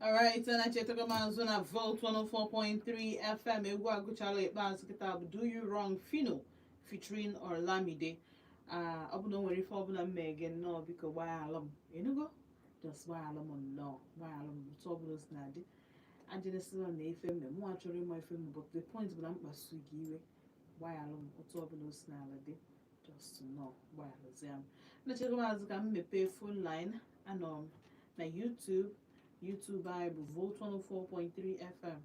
Alright, na chetara m azụ na Volt 104.3 FM. Egwu agụchala ikpeazụ kịta bụ "Do You Wrong", Fino featuring Olamide. Ah, ọ bụ na o nwere ife ọbụla m mee gị, nnọọ, biko gbaghalụ m. Enugo, just gbaghalụ m nnọọ, gbaghalụ m otu ọbụla o si na-adị. Ajenesila m na ife mme mụ achọrọ ịma ife mme, but the point bụ na mkpasu gị iwe, gbaghalụ m otu ọbụla o si n'ala dị. Just nnọọ gbaghalụzie m. Na-echere m azụ ka m mepee phone line. Anọ m na YouTube. YouTube anyị bụ Volt 104.3 FM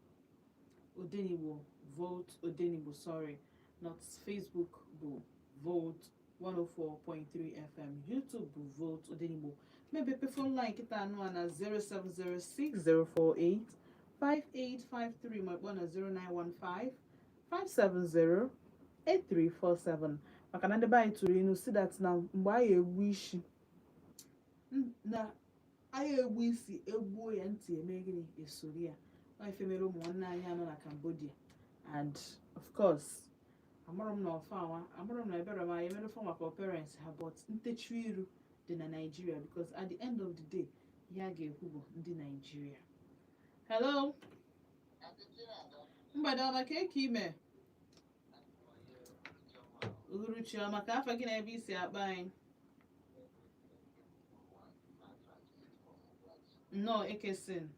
Odenigbo, Volt Odenigbo, sorry, not Facebook bụ Volt 104.3 FM, YouTube bụ Volt Odenigbo. Mepepe phone line kịta anụ a na 0706 048 5853, ma kpọọ na 0915 570 8347, maka na ndị be anyị tụrụ inu si that na mgbe anyị egbu isi na anyị egbu isi egbuo ya, ntị eme gịnị? Esori ya. Ọ ife mere ụmụ nwanne anyị anọ na Cambodia. And of course, amụrụ m na ọfa anwa, amụrụ m na ebere m anyị emere maka parents ha, but ntechu iru dị na Nigeria, because at the end of the day, ihe a ga-ekwu bụ ndị Nigeria. Hello, mgbede ọma. Ka eke ime, uhuruchi ọma. Ka afa gị na ebe isi akpa anyị? Nnọọ, ekesin.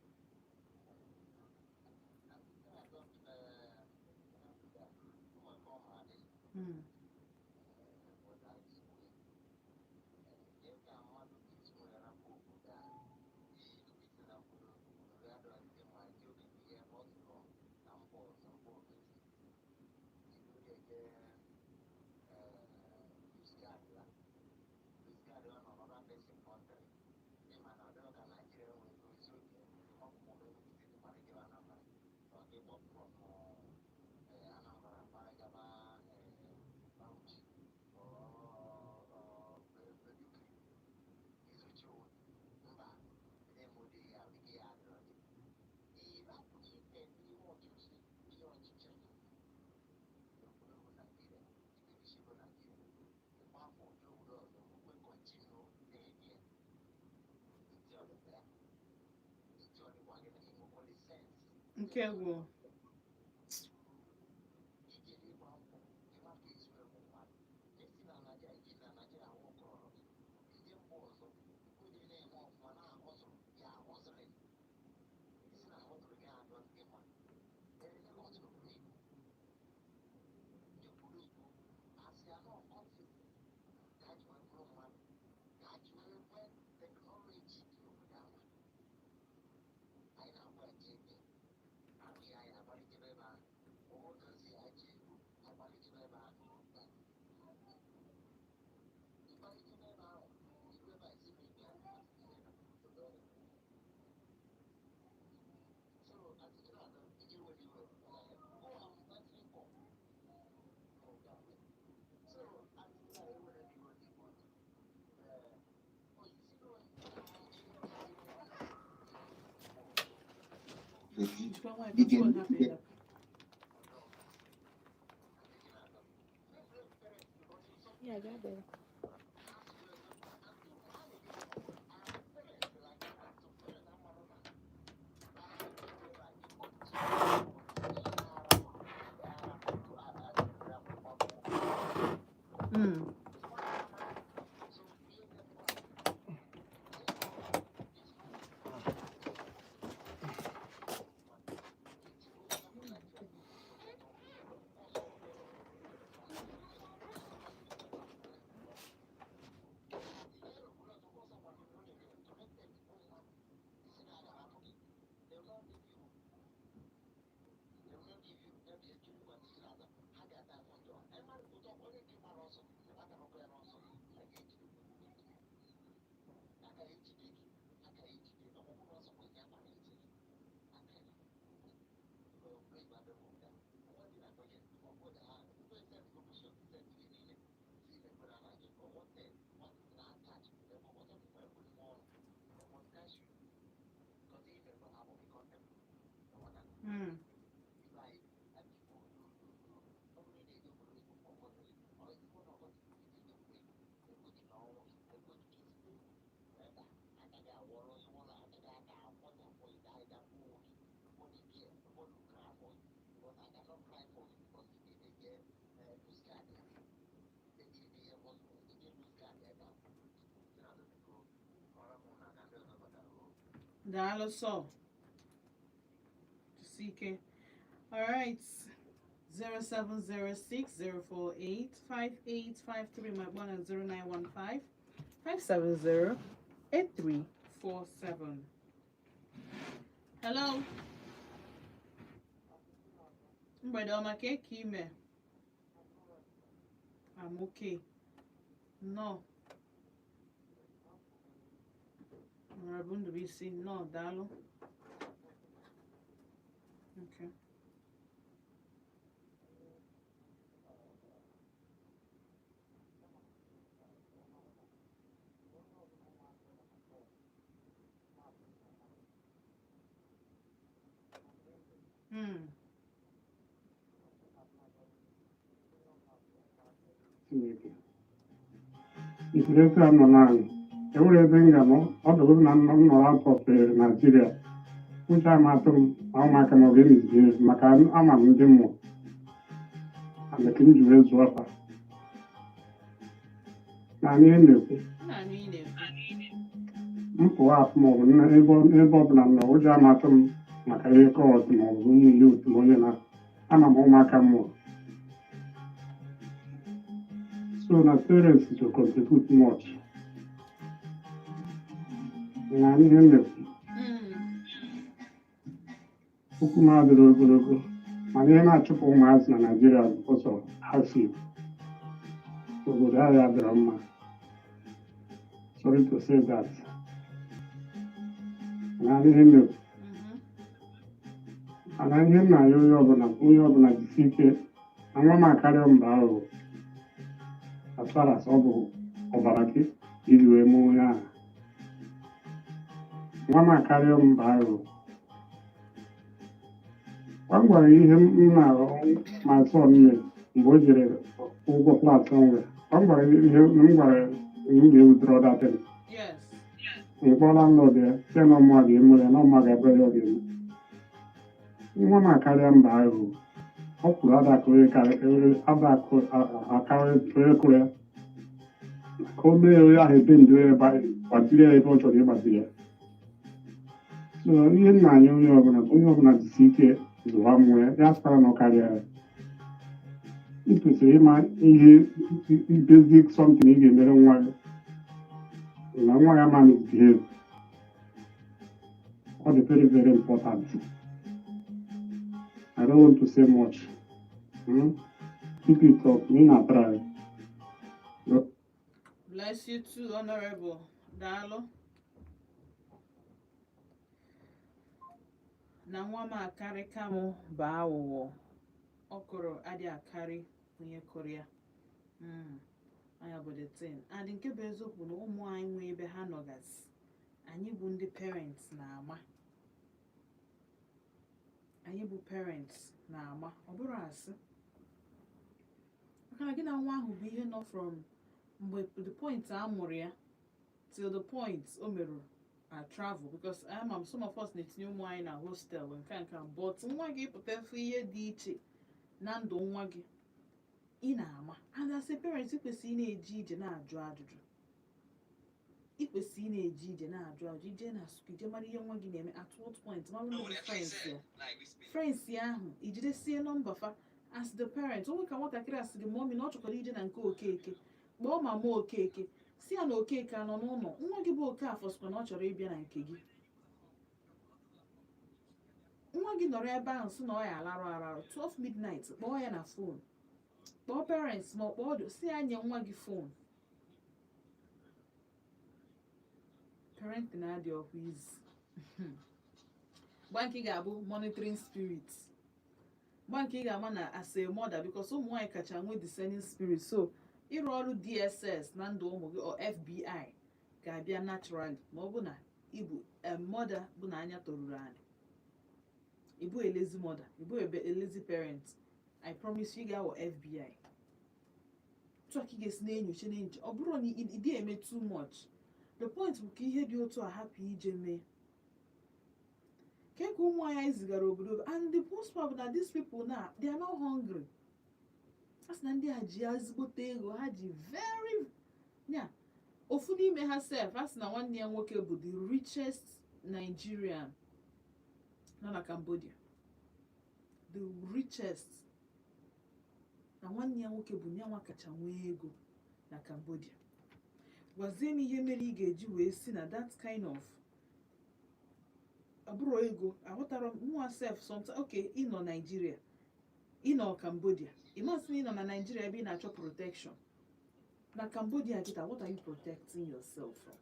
Nke gwụ. Jikwa nwayọ ka phone hapụ ịdapụ. Yeah, got there. Daalụ sọ. Jisie ike. Alright. 07060485853, my one, and 0915 570 8347. Hello. Mgbede ọma, ka eke ime? I'm okay. No. Honorable Ndubuisi, no, daalụ. Okay. Chineke. Ifuru etu a nọ naanị enwere ebe m ga-anọ, ọ dụrụ na m nọrọ out of Nigeria, ụjọ ama atụ m ma ụmụaka m ọ ga-emizibie, maka ama m ndị mmụọ ana ka m ji wee zụọ afa naanị ihe m na-ekwu. M na-anụ ị na-ekwu. M pụwa apụ maọbụ ebe ọbụla m nọ, ụjọ ama atụ m maka ihe cult maọbụ onye yi otu ma onye na ama m ụmụaka m mụrụ. So na parents to contribute much na ihe m na-ekwu. Okwu m adịrị ogologo, mana ihe na-achụpụ ụmụazị na Naịjirịa bụ ụzọ ha si obodo ahụ adịrọ mma. Sorry to say that, na ihe m na-ekwu. Mana ihe m na-ayọ onye ọbụla, onye ọbụla jisi ike na nwa m akarịa mba ahụ, as far as ọ bụ ọbara gị iji wee mụọ onye ahụ, nwa m akarịa mba ahụ. Gwa m gwara ihe m na my son mere mgbe o jere ụgwọ flat o nwere. Gwa m gwara ihe m gwara ya, m ga-ewithdraw that thing. Mkpọ landlord ya sị na ọmụa ga-eme ya, na ọmụa ga-abịa ya, ọ ga-eme nwa m akarịa mba ahụ. Ọ kwuru adakụ onye adakụ akarị onye kụrụ ya ka o mee onye ahụ ebe ndị onye gbaziri ya ebe ọ chọrọ ịgbaziri ya. So ihe nna anyị, onye ọbụla, onye ọbụla jisi ike zụwa mmụọ ya, ya sịkwara na ọ karịa ya. Ị kwesịrị ịma ihe basic something ị ga-emere nwa gị na nwa ya ma misbehave. Ọ dị very, very important. I don't want to say much. Keep it up. Me na try. Bless you too, Honorable. Daalụ. Na nwa m akarịka m bụ aghụghọ. Ọ kụrụ adị akarị onye kụrụ ya. Anya bụ the thing. And nke bụ eziokwu na ụmụ anyị nwee ebe ha nọgasị. Anyị bụ ndị parents na-ama. Anyị bụ parents na-ama. Ọ bụrụ asị. Maka na gị na nwa ahụ bụ ihe nọ from mgbe the point a mụrụ ya till the point o merụ a travel, because ama m some of us na-etinye ụmụ anyị na hostel nke a, but nwa gị pụta efu ihe dị iche na ndụ nwa gị, ị na-ama. And as a parent, ị kwesịrị ị na-eje ije na-ajụ ajụjụ. Ị kwesịrị ị na-eje ije na-ajụ ajụjụ, ije na school, ije mara ihe nwa gị na-eme, at what point, mara ndị bụ friends ya, friends ya ahụ, ijidesie nọmba fa. As the parent, onwe ka nwatakịrị asị gị, "Mommy," na ọ chọkwara ije na nke Okeke, kpọọ mama Okeke, si ya na Okeke anọ n'ụlọ. Nwa gị bụ Okafọ sịkwa na ọ chọrọ ịbịa na nke gị. Nwa gị nọrọ ebe ahụ sị na ọ ya alarụ ararụ 12 midnight, kpọọ ya na phone, kpọọ parents ma ọ kpọọ ọdụ, si ya nye nwa gị phone. Parenting adị ọkwa izi gba nke ị ga-abụ monitoring spirit, gba nke ị ga-ama na as a mother, because ụmụ nwaanyị kacha nwee discerning spirit, so ịrụ ọrụ DSS na ndụ ụmụ gị or FBI ga-abịa naturally ma ọ bụ na ịbụ a mother bụ na anya toruru anyị. Ịbụ a lazy mother, ịbụ a lazy parent, I promise you, ị ga-awọ FBI. Otu a ka ị ga-esi na-enyocha na-enyocha. Ọ bụrụ na ị dị eme too much, the point bụ ka ihe dị otu a hapụ ije mee ke ka ụmụ anyị zigara obodo. And the most part bụ na these people now, they are not hungry. A sị na ndị a ji ezigbote ego, ha ji very ya. Ofu n'ime ha sef, a sị na nwanne ya nwoke bụ the richest Nigerian nọ na Cambodia, the richest, na nwanne ya nwoke bụ nyanwa kacha nwee ego na Cambodia. Gwazie m ihe mere ị ga-eji wee si na that kind of ọ bụrụ ego. Aghọtara m nwa sef sometimes. Okay, ị nọ Nigeria, ị nọ Cambodia, ị masị na ị nọ na Nigeria ebe ị na-achọ protection na Cambodia kịta. What are you protecting yourself from?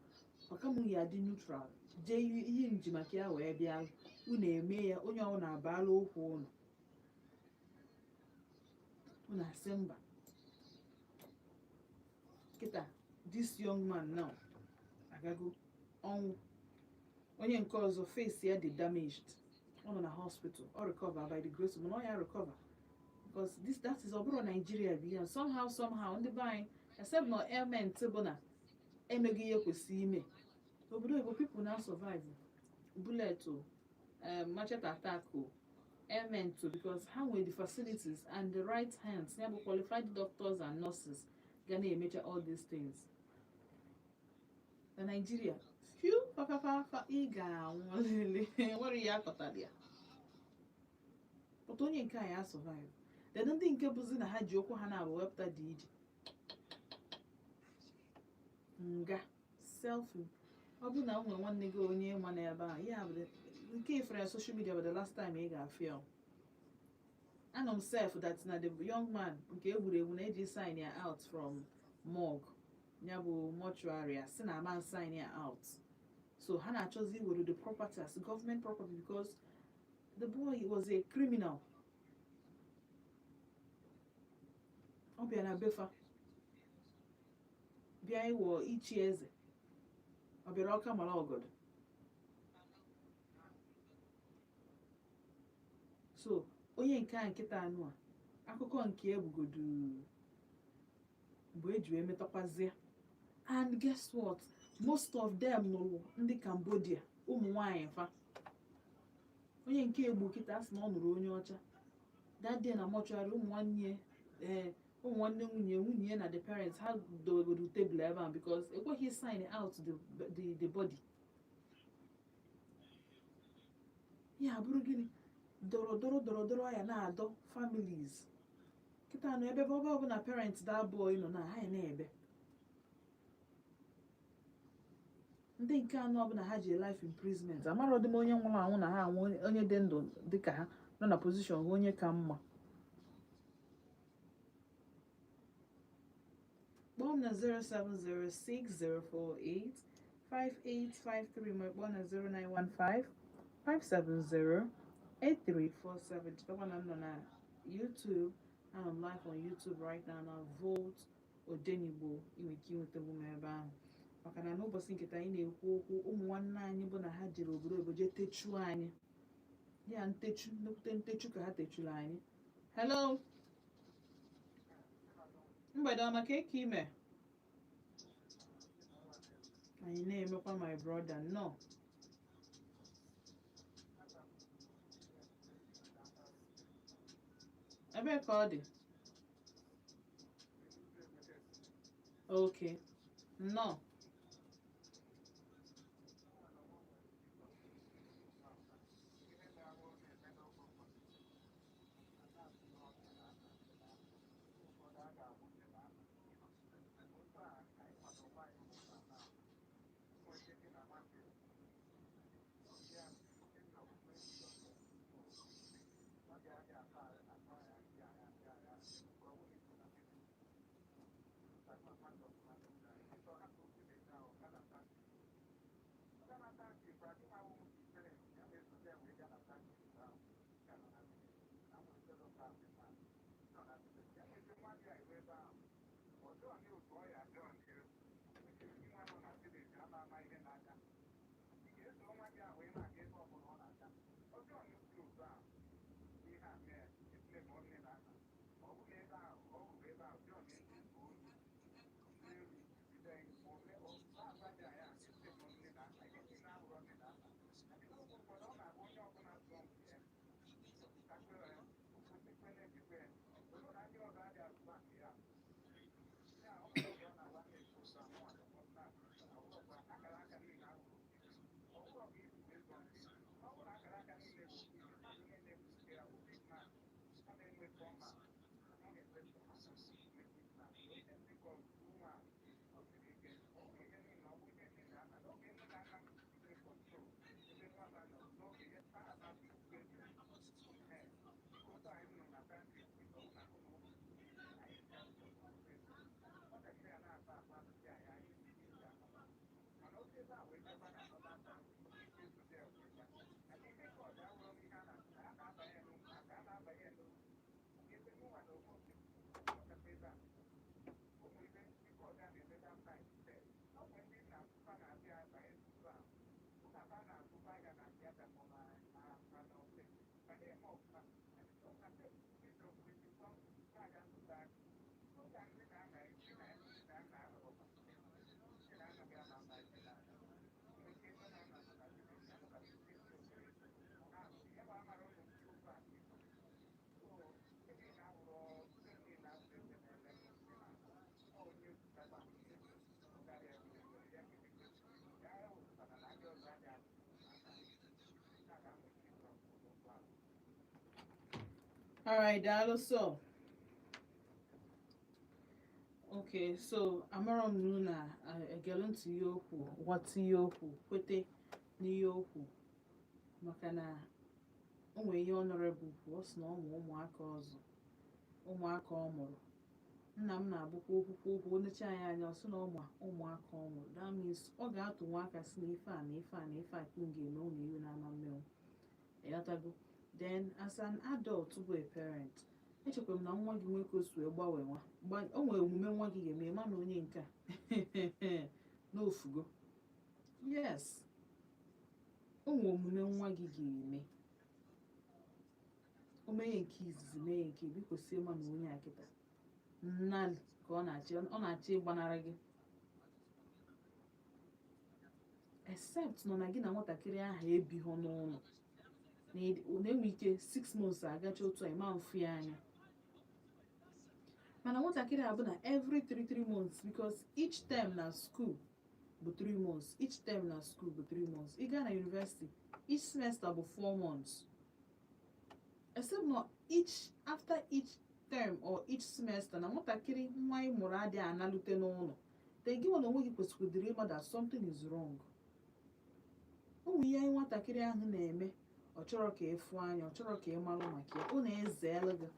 Ọka m ya dị neutral, jee ihe nji maka ya wee bịa. Unu eme ya, onye ọ na-abala okwu unu, unu asị mba. Kịta this young man now agago ọnwụ. Onye nke ọzọ, face ya dị damaged, ọ nọ na hospital. Ọ recover by the grace, mana ọ ya recover because this, that is, ọ bụrụ Nigeria bụ ihe somehow somehow ndị be anyị, except na ailment bụ na emeghị ihe kwesịrị ime. Obodo oyibo, people na survive bullet o, machete attack o, ailment o, because ha nwere the facilities and the right hands, ya bụ qualified doctors and nurses ga na-emecha all these things. Na Nigeria, few fafafafa, ị ga-anwụ lele, nwere ihe akọtara ya pụta. Onye nke a ya survive, then ndị nke bụzi na ha ji okwu ha na-abụ wepụta dị ije nga self. Ọ bụ na o nwere nwanne gị onye ma n'ebe a, ya bụ nke ifere ya social media bụ the last time ị ga-afịa o. Anọ m sef that na the young man nke egburu egbu na-eji sign ya out from morgue, ya bụ mortuary, a sị na ama sign ya out, so ha na-achọzi iwere the property as government property because the boy was a criminal. Ọ bịa na befa bịa ịwọ ichi eze, ọ bịara ọka mara ọgọdọ. So onye nke a nkịta anụ a, akụkọ nke ebugodu mgbe eji wee metakwazie. And guess what? Most of them nụrụ ndị Cambodia, ụmụ nwanyị fa. Onye nke egbu kịta sị na ọ nụrụ onye ọcha. That day na mortuary, ụmụ nwanne, ee, ụmụ nwanne nwunye nwunye na the parents ha dowegodu tebụl ebe a because ekweghị sign out the body. Ya bụrụ gịnị? Dọrọ dọrọ dọrọ dọrọ ya na-adọ families kịta nọ ebe ebe ọbụla parents that boy nọ na ha na-ebe. Ndị nke anọ ọbụla ha ji life imprisonment, amarọdị m onye nwụrụ anwụ na ha anwụ, onye dị ndụ dịka ha nọ na position ha, onye ka mma. Kpọọ m na 07060485853, ma kpọọ na 09155708347. Chetakwa na m nọ na YouTube. Anọ m live on YouTube right now na Volt Odenigbo. Ị nwere ike inweta m ebe ahụ, maka na n'ụbọchị nketa anyị na-ekwu okwu ụmụ nwanne anyị bụ na ha jere obodo oyibo jee techuo anyị ya ntechu, nnukwute ntechu ka ha techuru anyị. Hello, mgbede ọma. Ka eke ime anyị na-emekwa, my brother? Nnọọ. Ebee ka ọ dị? Okay, nnọọ. All right, daalụ. So okay, so amara m na unu egelu ntị ihe okwu, ghọta ihe okwu, kwete n'ihe okwu, maka na o nwere ihe honorable kwu. Ọ sị na ọ mụ ụmụaka ọzọ, ụmụaka ọ mụrụ. Nna m na-abụkwa okwukwu okwu onecha anyị anya, ọ sị na ụmụ ụmụaka ọ mụrụ. That means ọ ga-atụ nwa aka si na ife a na ife a na ife a ka m ga-eme ụmụ iwe na-ama mmenwu, ịghọtago? Then as an adult bụ a parent, echekwa m na nwa gị nwoke o si wee gbanwee nwa o nwere omume nwa gị ga-eme, ma na onye nke a n'ofugo. Yes, o nwere omume nwa gị ga-eme, o mee nke izizi, mee nke biko, sie ma na onye a kịta nnalị ka ọ na-achọ ịgbanara gị, except nọ na gị na nwatakịrị ahụ ebighọ n'ụlọ, na-enwe ike 6 months agacha otu a, ịma mfu ya anya. Mana nwatakịrị a bụ na every 3 3 months, because each term na school bụ 3 months, each term na school bụ 3 months. Ị gaa na university, each semester bụ 4 months, except na each after each term or each semester na nwatakịrị nwa ị mụrụ adịghị analute n'ụlọ, then gị nwa na onwe gị kwesịrị ịma that something is wrong. Ụmụ ihe nwatakịrị ahụ na-eme, ọ chọrọ ka ị fụ anya, ọ chọrọ ka ị marụ maka ya, ọ na-ezelu gị.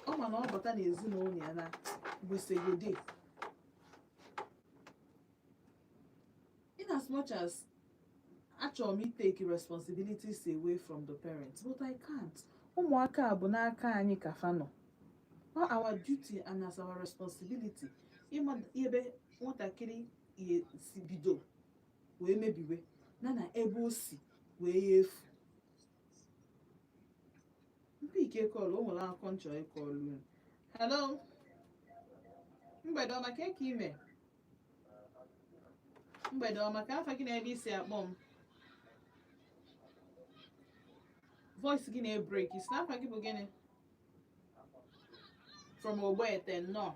Ọ ma na ọ bata n'ezinụlọ ya na gbesegode. In as much as achọrọ m take responsibilities away from the parents, but I can't. Ụmụaka a bụ n'aka anyị ka fa nọ. Ọ our duty and as our responsibility ịma ebe nwatakịrị si bido wee mebiwe na ebe o si wee ya efu. Mpike kọlụ, o nwere akụkọ nchọ ịkọlụ unu. Hello, mgbede ọma. Ka ka ime? Mgbede ọma. Ka afa gị na ebe isi akpọ m? Voice gị na-ebreak. Isi na afa gị bụ gịnị? From Ogbete, nnọọ.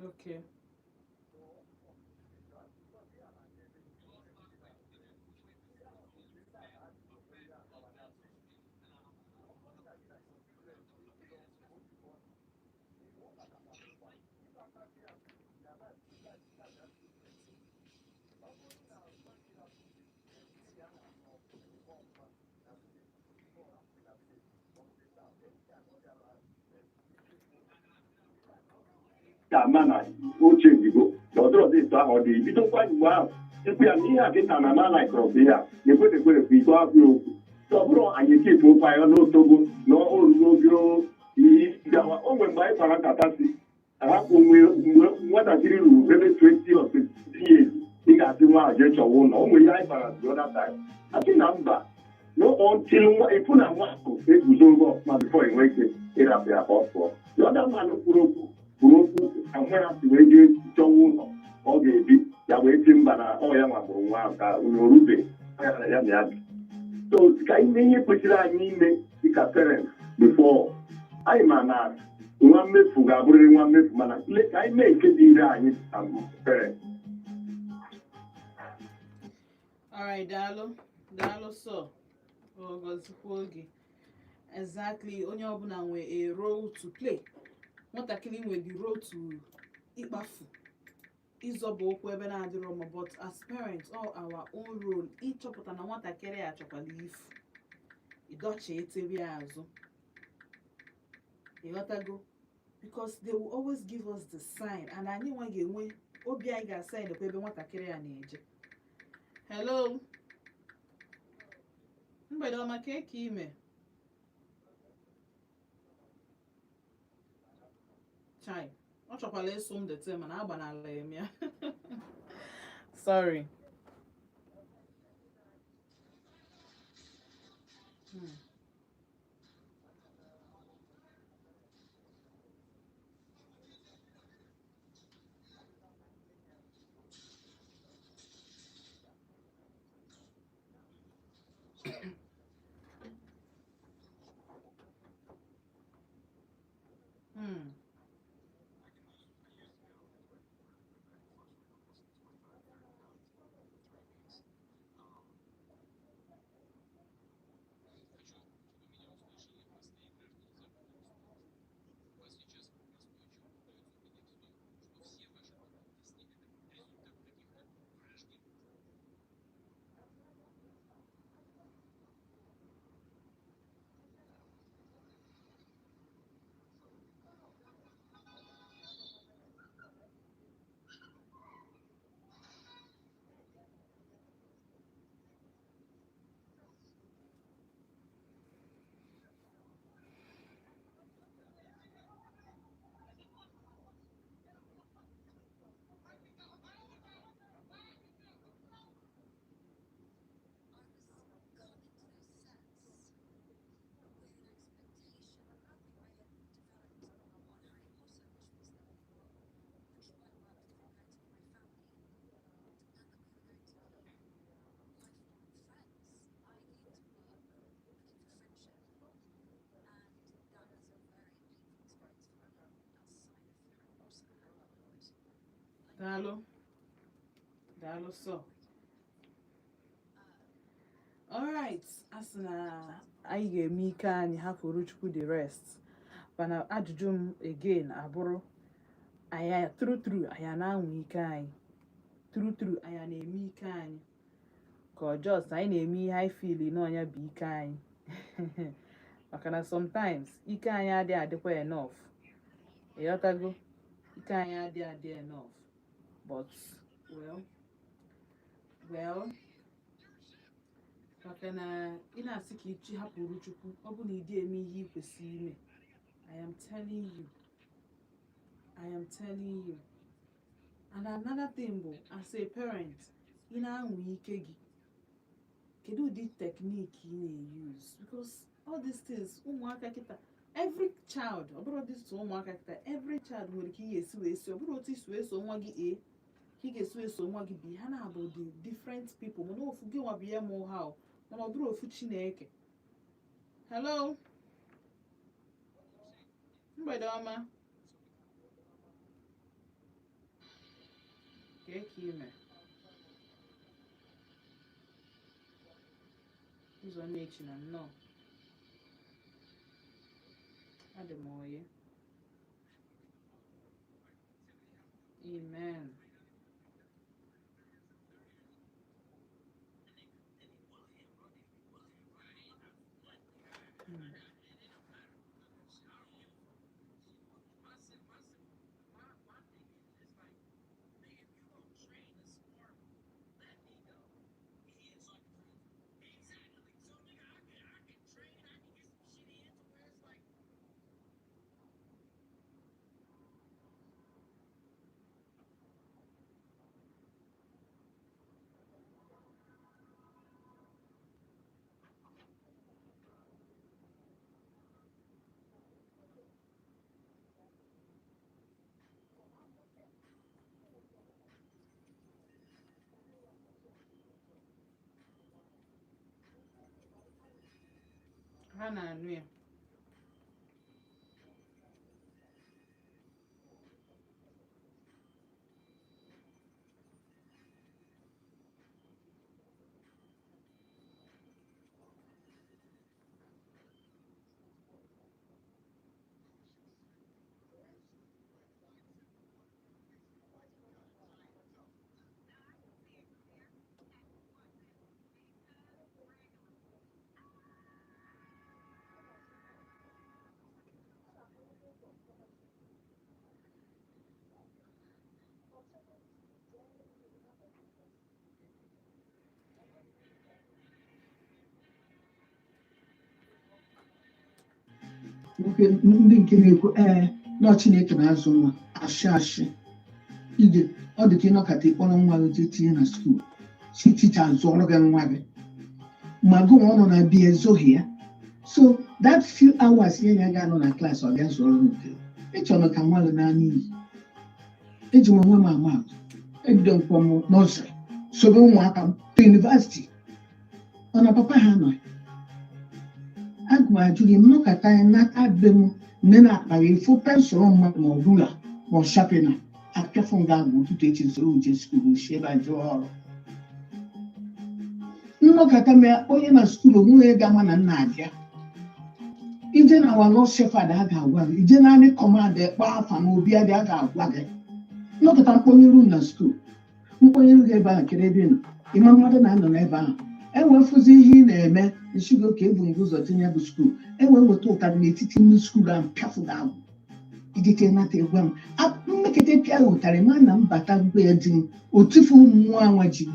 Okay. Ga-ama na oche njigo na ọdịrọdị etu ahụ ọ dị bidokwa mgbe ahụ tupu ya na ihe a kịta na ma laikọrọ bụ ihe a na-ekwerekwerekwa iko abụghị okwu. Ọ bụrụ anyị echefu okwu anyị n'otogo na orugo ogo gawa o nwere mgbe anyị kpara nkata si ahapụ mgbe nwatakịrị ruru ebe 20 or 20 years, ị ga-asị nwa ahụ jee chọwa ụlọ. O nwere ihe anyị kpara the other time, asị na mba, no, until nwa ịfụ na nwa ahụ eguzogo ọfụma before enwe ike ịrapụ ya ka ọ pụọ. The other man kwuru okwu ka nwa ya si wee jee chọwa ụlọ ọ ga-ebi, ya wee sị mba, na ọ ya nwa mụrụ nwa ahụ ka unu orube ya na ya na ya bi. So ka anyị mee ihe kwesịrị anyị ime dịka parents before anyị ma na nwa mmefu ga-abụrịrị nwa mmefu, mana le ka anyị mee nke dị ire anyị na parents. Alright, daalụ, daalụ. So ọ gọzikwuo gị. Exactly, onye ọbụla nwe a role to play. Nwatakịrị nwe the role to ịkpafu, ịzọba ụkwụ ebe na-adịrọ mma, but as parents, all our own role ịchọpụta na nwatakịrị a chọkwala ifu, ịdọcha etebe ya azụ, ịghọtago? Because they will always give us the sign, and anyị nwa ga-enwe obi anyị ga-asa kwa ebe nwatakịrị a na-eje. Hello, mgbede ọma. Ka eke ime? Chai, ọ chọkwala ịsụ m dete, mana agbanala m ya. Sorry. Daalụ, daalụ. So alright, a sị na anyị ga-eme ike anyị, hapụrụ Chukwu the rest. Mana ajụjụ m again abụrụ, anyị true true, anyị na-anwa ike anyị? True true, anyị na-eme ike anyị, ka ọ just anyị na-eme ihe anyị feel n'ọnya bụ ike anyị? Maka na sometimes ike anyị adịghị adịkwa enough, ịghọtago? Ike anyị adịghị adị enough. But well, maka na ị na-asị ka ichi hapụrụ Chukwu, ọ bụ na ị dị eme ihe ị kwesịrị ime. I am telling you, I am telling you. And another thing bụ, as a parent, ị na-anwa ike gị, kedu ụdị technique ị na-use? Because all these things, ụmụaka kịta, every child, ọ bụrụ this ụmụaka kịta, every child nwere ka ị ga-esi wee si, ọ bụrụ otu isi wee so nwa gị A ka ị ga-esi wee so nwa gị B. Ha na-abụ the different people, mana ofu gị nwa bụ ihe mụ ha o, mana ọ bụrụ ofu Chineke. Hello, mgbede ọma. Kee ka ime ụzọ na-echi na nnọọ adị m oyi. Amen. Ha na-anụ ya. Nwoke ndị nke na-ekwu ee na Chineke na-azụ nwa, ashị ashị ije ọ dị ka ịnọkọta ịkpọrọ nwa gị jee tinye na school, si teacher zụọrọ gị nwa gị, ma gị nwa ọ nọ na bia ezoghị ya. So that few hours ya ya ga-anọ na class, ọ bịa zụọrọ gị nke ịchọrọ ka nwa gị naa n'iyi. Eji m onwe m ama atụ, ebido nkwọ m nursery sobe ụmụaka m to university, ọ na papa ha nọ. Aga m ajụ gị, m nọkọta ya n'aka be m, nne na-akpa gị fụ pencil mmadụ ma ọ ruler ma ọ sharpener, apịafụ m ga-agwụ ụtụtụ echi soro nje school si ebe a jụọ ọrụ. Nnọkọta m ya onye na school onwe onye ga-ama na nna abịa ije na wa Lord Shepherd, a ga-agwa gị ije naanị command kpọọ afa na obi abịa, a ga-agwa gị nnọkọta mkpọnyere na school, mkpọnyere gị ebe ahụ kere ebe ị nọ, ịma mmadụ na-anọ n'ebe ahụ enwee fụzi ihe ị na-eme nsigo ka ebu mbụ ụzọ tinye bụ school, enwee weta ụtarị n'etiti ndị school ahụ pịafụ gị agwụ ijike nata egwa m mmekete pịa ụtarị ma na mbata gwa ya di m otufu nwa anwa ji m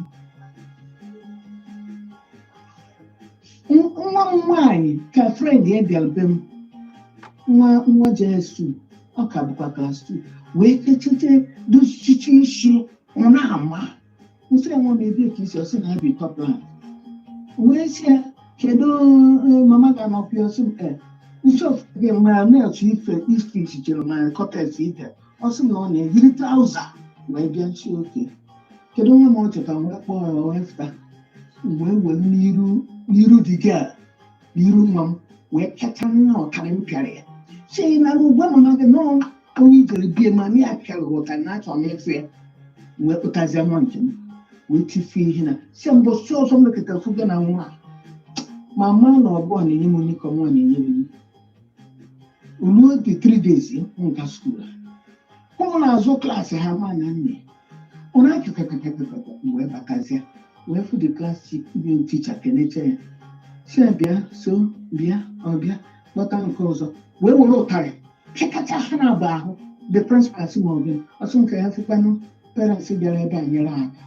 nwa m nwaanyị ka friend ya bịara be m, nwa nwa JS2, ọ ka bụkwa class 2, wee kechite dochichi isi ọ na-ama nsị ya nwa m ebe ka isi, ọsị na abi Topland, wee sị ya kedu mama ga-anọkwa ya, ọsị m ee nsi ofu gị ma na-etu ife ife ichere ma kọtes ife, ọsị m na ọ na-eyiri trouser wee bịa nsi oke kedu nwa m ọ chọtara, wee kpọọ ya wee fụta wee were n'iru n'iru dị gị n'iru nwa m wee pịacha nna ụtarị m pịara ya si na ugwu mama gị nọọ onye ijere bie ma ya pịara gị ụtarị na achọ m ịfụ ya, wee kpụtazie nwa nke m wee tifie ihe na si mbọsị ọzọ m mekọtara fụ gị na nwa ma ma na ọbụ a na-enye m onye ka nwa na-enye m ruo the 3 days nka school ụmụ na-azụ class ha ma na nne ọ na-akịkakakakaka wee batazie wee fụ the class teacher keneche ya si ya bịa so bịa ọ bịa kpọta nke ọzọ wee were ụtarị pịakacha ha na-agba ahụ. The principal sị ma ọ bịa ọsọ nke ya fụkwanụ parents bịara ebe a nyere aka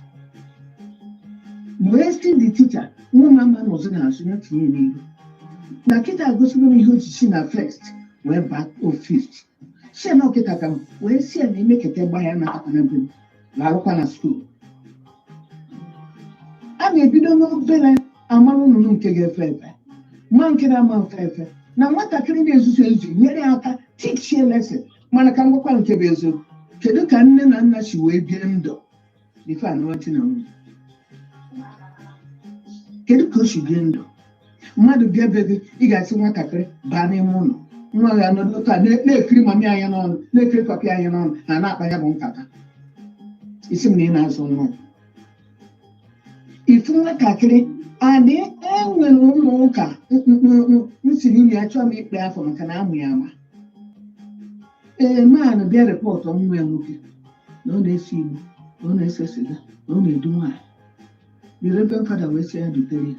wee sị the teacher nwa m ama nọzi n'azụ ya tinye n'iru na kịta gosigo m ihe osisi na first Wee baa office, si na ọkịta ka m wee si ya na emeketa gba ya natakwana be m, larụkwa na school. A na-ebido n'obere amara nnụnụ nke ga-efe efe, ma nke na-ama mfe efe, na nwatakịrị na-ezuzu ezu nyere ya aka teachie lesson. Mana ka m gwakwa nke bụ eziokwu, kedu ka nne na nna si wee bie ndụ before anụwa di na nwunye? Kedu ka o si bie ndụ? Mmadụ bịa be gị, ị ga-asị nwatakịrị baa n'ime ụlọ, nwa ya nọdụ otu a na-ekiri mami anya n'ọnụ, na-ekiri papi anya n'ọnụ, ha na-akpa ya bụ nkata. Isi m na ị na-azụ nwa ifu nwatakịrị adị. Enwere ụlọ ụka m siri unu ya chọọ m ikpe afọ maka na amụ ya ama. Ee, man bịa report nwa ya nwoke na ọ na-ese igbo, na ọ na-ese siga, na ọ na-edu nwaanyị. The reverend father wee sị ya dutere ya.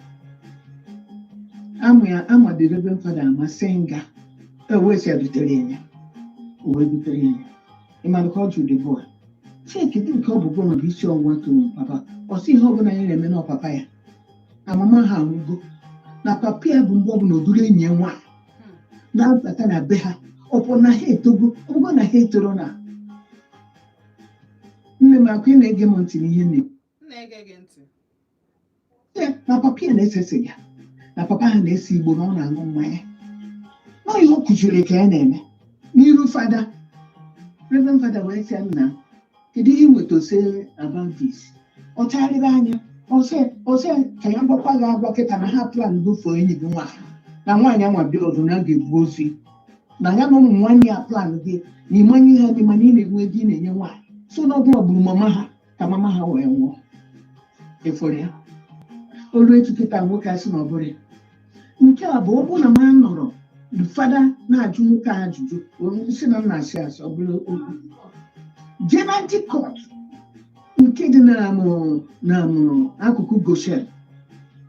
Amụ ya ama the reverend father ama sị nga e wee sị ya dutere ya ya. O wee dutere ya ya. Ịmara ka ọ jụrụ the boy sị, kedu nke ọ bụ gọnọ bụ isi ọwụwa toro papa? Ọ sị ihe ọbụla ya na-eme na papa ya na mama ha anwụgo, na papa ya bụ mgbe ọbụla o duru enyi ya nwaanyị na-abata na be ha. Ọ bụ na ha etogo, ọ bụgo na ha etoro. Na nne m akwa, ị na-ege m ntị n'ihe m na-ekwu? M na-ege gị ntị. Ya, na papa ya na-ese siga, na papa ha na-ese igbo, na ọ na-aṅụ mmanya, na ihe ọ kụziri ka ya na-eme n'iru fada. Reverend fada wee sị ya, nna, kedu ihe ị nweta ose about this? Ọ chagharịrị anya, ọsị ka ya gwakwa gị agwa kịta na ha plan gofee enyi gị nwaanyị, na nwaanyị anwa bịa ọzọ na a ga-ebu ozi na ya na ụmụ nwanne ya plan gị na ịmanye ha dị, mana ị na-enwe ego ị na-enye nwaanyị so na ọgwụ gburu mama ha ka mama ha wee nwụọ. Ịfụrụ ya olu etu kịta nwoke asị na ọ bụrụ ya. Nke a bụ ọ bụrụ na m nọrọ fada na-ajụ nwoke a ajụjụ, si na m na-asị asị, ọ bụrụ okwu jee na ndị court nke dị na mụ akụkụ Goshen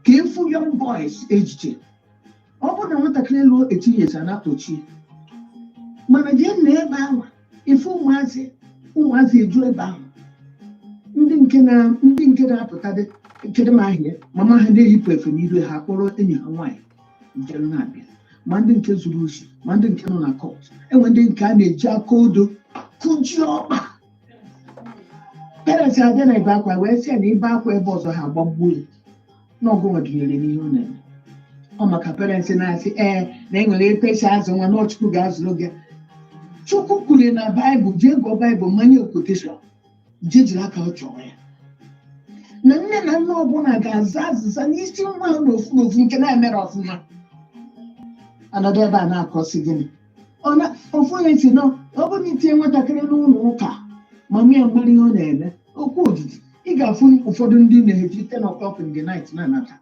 ka ịfụ young boys ejije. Ọ bụrụ na nwatakịrị lụọ 18 years a na-akpọchi, mana jee na ebe ahụ ịfụ ụmụazị, ụmụazị eju ebe ahụ, ndị nke na-apụta dị kedu m ahịa mama ha na-eyipụ efe n'iru ha, kpọrọ enyi ha nwaanyị njem na-abịa, ma ndị nke zuru oshi, ma ndị nke nọ na court. Enwe ndị nke a na-eji aka odo kụjie ọkpa. Parents abịa na ebe akwa wee sị ya na ibe akwa ebe ọzọ, ha agbagbuo ya n'ọgụ ọdịnihu n'ihe ọ na-eme. Ọ maka parents na-asị ee na enwere ebe esi azụ nwa na Chukwu ga-azụrụ gị. Chukwu kwuru na Baịbụl, jee gụọ Baịbụl, manye quotation, jee jiri aka ọ chọrọ ya na nne na nna ọbụla ga-aza azịza n'isi nwa ha n'ofu n'ofu nke na-emere ọfụma. Anọdụ ebe a na-akọsị gịnị? Ọ na ofu onye si nọ, ọ bụrụ na itinye nwatakịrị n'ụlọ ụka, mama ya mara ihe ọ na-eme, okwu ojiji ị ga-afụ ụfọdụ ndị na-eji 10 o'clock in the night na-anata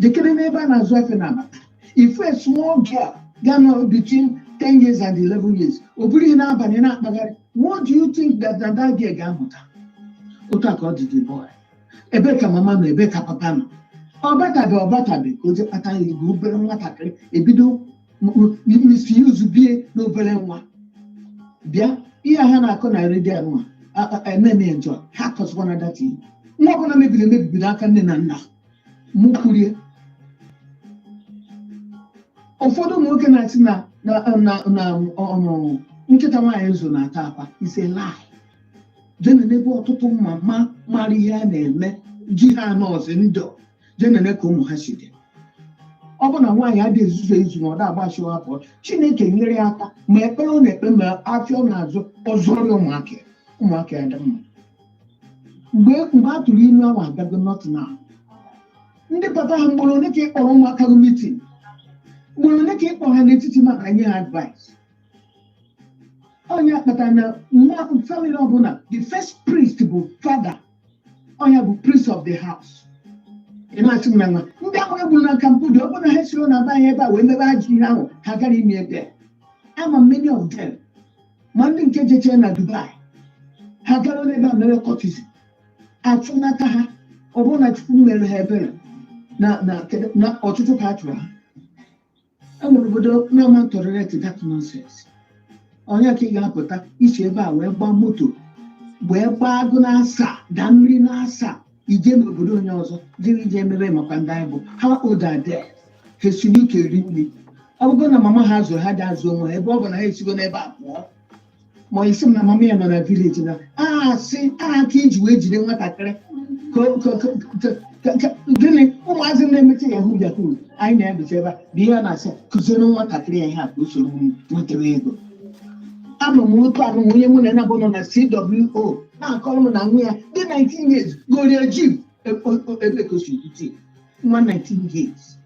jekere n'ebe a na-azụ efe na-abata. Ifu a small girl ga nọ between 10 years and 11 years, o buru ihe n'abalị na-akpagharị. What do you think that girl ga-amụta? Otu a ka ọ dị the boy. Ebe ka mama nọ? Ebe ka papa nọ? Ọ batabe, ọ batabe ka o jee kpata ya ego. Obere nwatakịrị ebido misuse bie n'obere nwa bịa ihe ha na-akọ na redio nwa ememe njọ ha kọsịkwana data. Nwa ọbụla mebiri emebibi n'aka nne na nna mụ kwurie. Ụfọdụ ụmụ nwoke na-asị na nkịta nwaanyị zụ na-ata akwa. Is a lie. Jene n'ebe ọtụtụ mama mara ihe a na-eme ji ha nọọsụ ndụ, jenene ka ụmụ ha si dị. Ọ bụ na nwaanyị adịghị ezuzu ezu na ọ da agbachi pụọ, Chineke nyere ya aka, ma ekpere ọ na-ekpe, ma afịa ọ na-azụ, ọ zụọrọ ụmụaka ya, ụmụaka ya dị mma. Mgbe a tụrụ ilu ahụ abịago, not now. Ndị papa ha, mgboro ole ka ị kpọrọ ụmụaka gị meeting? Mgboro ole ka ị kpọrọ ha n'etiti maka nye ha advice? Onye kpatara na nwa family ọbụla, the first priest bụ father, onye bụ priest of the house. Ị na-asị m na nwa ndị ahụ egburu na Cambodia, ọ bụrụ na ha siro na be anyị ebe a wee mebe ajọ ihe ahụ, ha gara ime ebe ama. Many of them, ma ndị nke jechere na Dubai, ha gara n'ebe a mere cultism, achụnata ha. Ọ bụrụ na Chukwu mere ha ebere na ọchụchụ ka a chụrụ ha. E nwere obodo na-ama tolerate that nonsense. Onye ka ị ga-apụta isi ebe a wee gbaa moto, wee gbaa agụ na asaa, daa mmiri na asaa, ije n'obodo onye ọzọ jiri ije emebe maka ndị anyị bụ? How old are they? Ha esi n'ike eri nri. Ọ Ọ bụgo na mama ha zụrụ ha ji azụ onwe ha, ebe ọ bụ na ha esigo n'ebe a pụọ, ma isi m na mama ya nọ na village na asị aka iji wee jide nwatakịrị. Gịnị ụmụazị na-emecha yahoo yahoo anyị na-ebicha ebe a bụ ihe a na-asị kụziere nwatakịrị ya ihe a ka o soro m nwetara ego. Anọ m otu anụ onye mụ na ya bụ nọ na CWO na-akọrọ m na nwa ya dị 19 years gorie ji ebe ka o si bute nwa 19 years.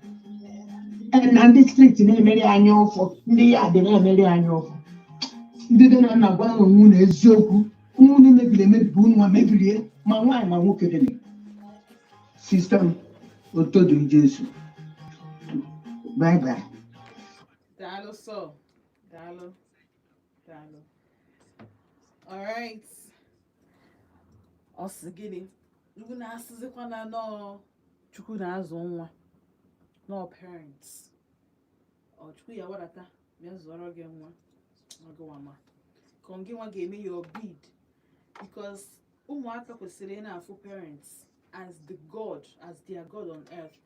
Na ndị street na-emeri anya ụfụ, ndị ya dị na-emeri anya ụfụ, ndị dị na nna gwa onwe unu eziokwu. Unu mebiri emebi bụ unu nwa mebirie, ma nwaanyị ma nwoke dị na system. Otodu Jesu, bye bye. Daalụ sọ, daalụ, daalụ. Alright, ọ sị gịnị? Ugwu na-asịzikwa na nọọ Chukwu na-azụ nwa, nọọ parents. Ọ Chukwu ya wadata bịa zụọrọ gị nwa ọgụwa, ma ka gị nwa ga-eme your bid, because ụmụaka kwesịrị ị na-afụ parents as the god, as their god on earth.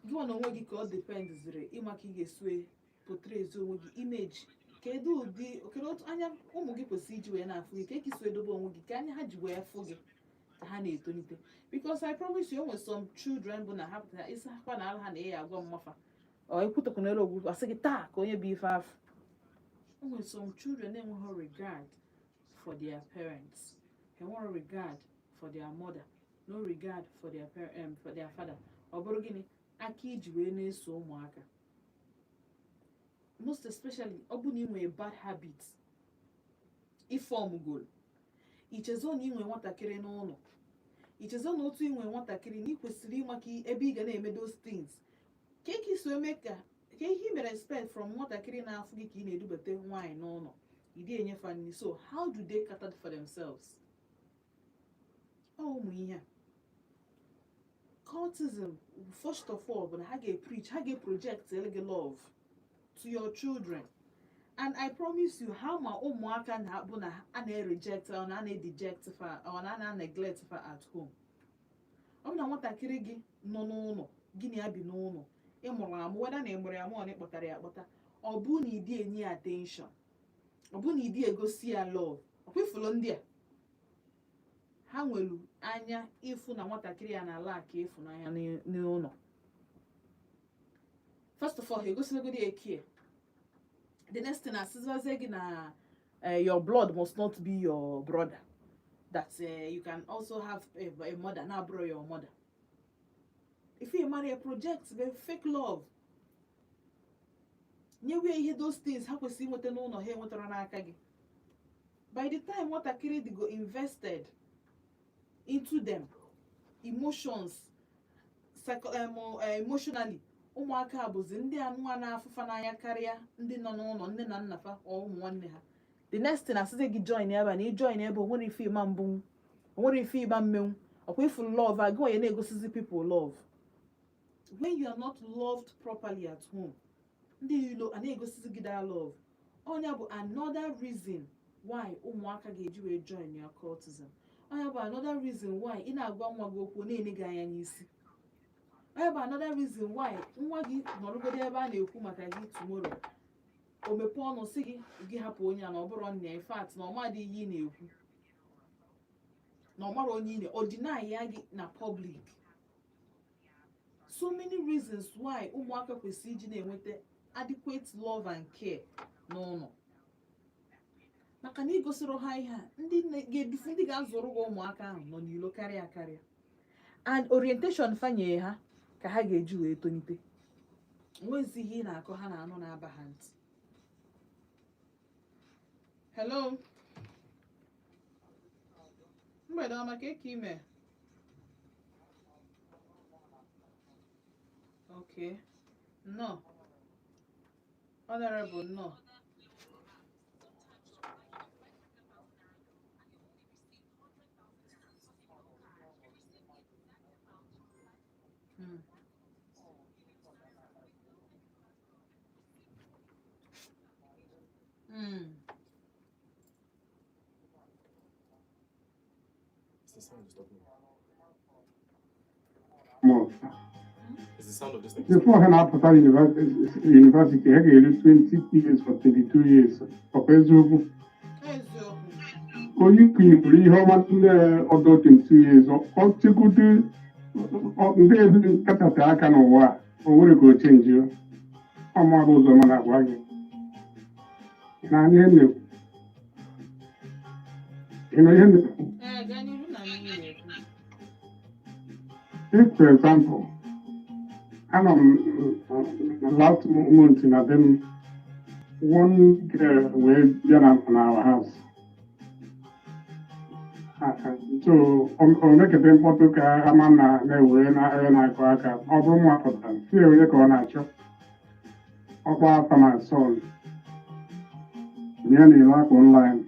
Gị nwa na onwe gị ka ọ dependziri ịma ka ị ga-esi portray onwe gị, image. Kedu ụdị, kedu otu anya ụmụ gị kwesịrị iji wee na-afụ gị, ka ị si edobe onwe gị, ka anya ha ji wee fụ gị ka ha na-etolite? Because I promise you, o nwere some children bụ na ha pụtara ịsa akwa na ala ha na ya agwa mmafa ọ ekwutokwu n'elu ogwu, asị gị taa ka onye bụ ife afụ. O nwere some children na-enweghị regard for their parents, ha enwere regard for their mother, no regard for their father. Ọ bụrụ gịnị aka iji wee na-eso ụmụaka, most especially ọ bụ na ị nwere bad habit ifọm gol ichezo na ị nwee nwatakịrị n'ụlọ, ichezo na otu ị nwee nwatakịrị na ị kwesịrị ịmaka ebe ị ga na-eme those things, ka isi eme ka ihe ị mere expect from nwatakịrị na-afụ gị ka ị na-edubata nwaanyị n'ụlọ, ị dị enyefa nri. So how do they cater for themselves? Ọ ụmụ ihe a, cultism, first of all, bụ na ha ga-preach, ha ga-project gị love to your children. And I promise you, ha ma ụmụaka na-abụ na a na-reject or na a na-deject fa or na a na-neglect fa at home. Ọ bụ na nwatakịrị gị nọ n'ụlọ gị na ya bi n'ụlọ, ị mụrụ amụ, weda na ị mụrụ ya amụ ọ na ịkpọtara ya akpọta, ọ bụ na ịdị enye ya attention, ọ bụ na ịdị egosi ya love, ọkwa ifulu ndị a ha nwelu anya ịfụ na nwatakịrị ya na-ala aka ịfụnanya n'ụlọ. First of all, ha egosilagodi ya care. The next thing, asịzazie gị na your blood must not be your brother, that you can also have a mother na abụrụ your mother. If you marry a project be fake love, nyewe ihe those things ha kwesịrị inweta n'ụlọ ha enwetara n'aka gị. By the time nwatakịrị dịgo invested into them, emotions, emotionally, ụmụaka bụzi ndị anụwa na-afụfa n'anya karịa ndị nọ n'ụlọ nne na nna fa ọ ụmụ nwanne ha. The next thing, asịzi gị join ebe a na ị join ebe o nwere ife ịma mbụ, o nwere ife ịma mmenwu. Ọkwa ifu love a gị onye na-egosizi people love when you are not loved properly at home, ndị ilo a na-egosizi gị that love. Ọnya bụ another reason why ụmụaka ga-eji wee join ya cultism. Ọnya bụ another reason why ị na-agwa nwa gị okwu, ọ na-ene gị anya n'isi. Ọnya bụ another reason why nwa gị nọrọgodo ebe a na-ekwu maka gị tomorrow, o mepee ọnụ sị gị, gị hapụ onye a na ọ bụrụ nna ya. In fact, na ọ madị ihe ị na-ekwu, na ọ mara onye ị na o deny ya gị na public. So many reasons why ụmụaka kwesịrị iji na-enweta adequate love and care n'ụlọ, maka na igosiri ha ihe a, ndị ga-edufu, ndị ga-azụrụ gị ụmụaka ahụ nọ n'ilo karịa karịa, and orientation fanye ha ka ha ga-eji wee tolite. Nwezi ihe ị na-akọ ha na-anụ na-aba ha ntị. Hello, mgbede ọma. Ka eke ime? Okay, nnọọ, honorable, nnọọ. Mụ. It's the sound of this thing. Before ha na-apụta university, ha ga-eru 20 years or 22 years. Ọkwa eziokwu? Eziokwu. Onye kụnyere ihe ọma ndị ọdọ 22 years, ọ chegodo ndị ezi kachasị aka n'ụwa a, o nwere ka o change ọmụabụ ụzọ mana agwa gị na ihe m na-ekwu. Ị nụ ihe m na-ekwu? Ee, gaa n'iru na ihe ị na-ekwu. Take for example, anọ m last month na be m, one girl wee bịa na our house. So o mekete mkpọtụ ka ama na na-ewere na onye na-akụ aka. Ọ bụrụ nwa pụtara si onye ka ọ na-achọ, ọkpọ afa my son ya na-ele akwa online.